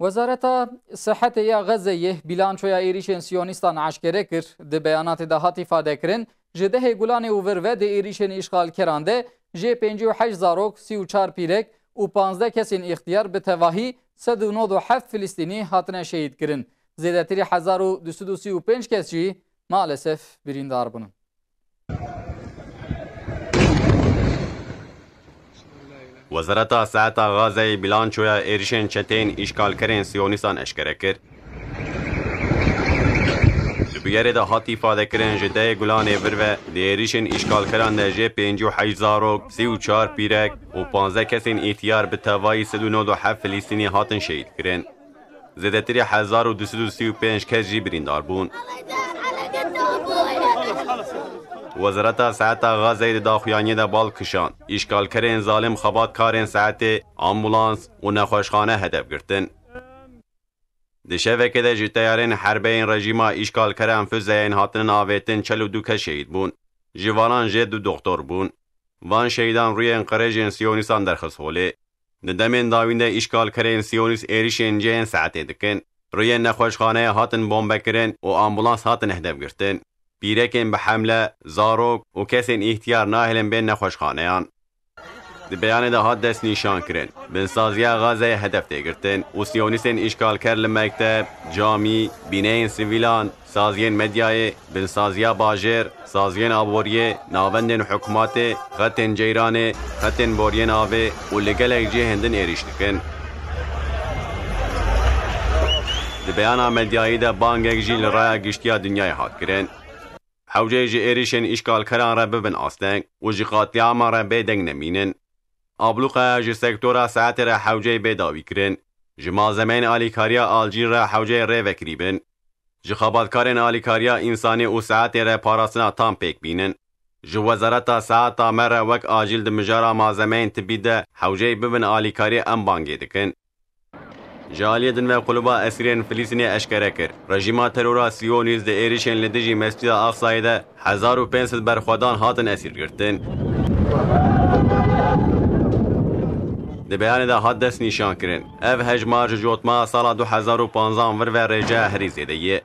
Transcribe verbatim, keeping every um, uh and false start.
Wezareta Sihetê ya Xezeyê bîlançoya êrîşên Siyonîstan eşkere kir. Di beyanatê de hat îfadekirin, ji dehê Gulanê û vir ve di êrîşên îşxalkeran de jê pêncî û heşt zarok, sî û çar pîrek û panzdeh kesên îxtiyar bi tevahî sed û nod û heft Filistînî hatine şehîdkirin. Zêdetirî hezar û du sed û sî û pênc kes jî maalesef birîndar bûn. Wezareta Seheta Xazeyê bîlançoya êrişên çeteyên îşgalkerên Siyonîstan eşkere kir. Di bûyerê de hat îfadekirin, ji dehê Gulanê vir ve di êrişên îşgalkeran de jê pêncî û heşt zarok, sî û çar pîrek û panzdeh kesên îhtiyar bi tevayî sed û nod û heft Filistînî hatin şehîdkirin. Zêdetirî hezar û du sed û sî û pênc kes jî birîndar bûn. Wezareta Seheta Xazeyê di daxuyaniyê de bal kişand, îşgalkerên zalim xebatkarên sehetê, ambulans û nexweşxane hedef girtin. Di şevekê de ji teyarên herbeyên rejîma îşgalkeran fuzeyên hatinin avêtin çel û du kes şehîd bûn. Ji vanan jê du doxtor bûn. Van şehîdan rûyên qirêjên Siyonîstan derxist holê. Di demên dawîn de îşgalkerên Siyonîst êrişên cihên sehetê dikin. Rûyên nexweşxaneyê hatin bombekirin û ambulans hatin hedefgirtin. Pîrekên bi hemle, zarok û kesên îhtiyar nahêlin bên nexweşxaneyan. Di beyanê de hat destnîşankirin, binsaziya Xazeyê hedef tê girtin û Siyonîstên îşgalker li mekteb, camî, bîneyên sivîlan, saziyên medyayê, binsaziya bajêr, saziyên aboriyê, navendên hikûmetê, xetên ceyranê, xetên boriyên avê û li gelek cihên din êrîş dikin. Di beyana medyayî de bangek jî li raya giştiya dinyayê hat kirin. Hewceyê ji êrişên îşgalkeran re bibin asteng û ji qatliaman re bêdeng nemînin. Ablûqeya ji sektora sehetê re hewceyê bê dawîkirin. Ji malzemeyên alîkariya acîl re hewceyê rê vekirî bin. Ji xebatkarên alîkariya însanî û sehetê re parastina tam pêk bînin. Ji Wezareta Seheta me re wek acîl di mijara malzemeyên tibî de hewceyê bibin alîkarî em bangê dikin. Ji aliyê din ve Klûba Esîrên Filistînê eşkere kir, rejîma terora Siyonîst di êrişên li dijî Mescîda Aqsayê de hezar û pênc sed berxwedan hatin esîrgirtin. Di beyanê de hat destnîşankirin, ev hejmar ji cotmaya sala du hezar û panzan vir ve rêjeya herî zêde ye.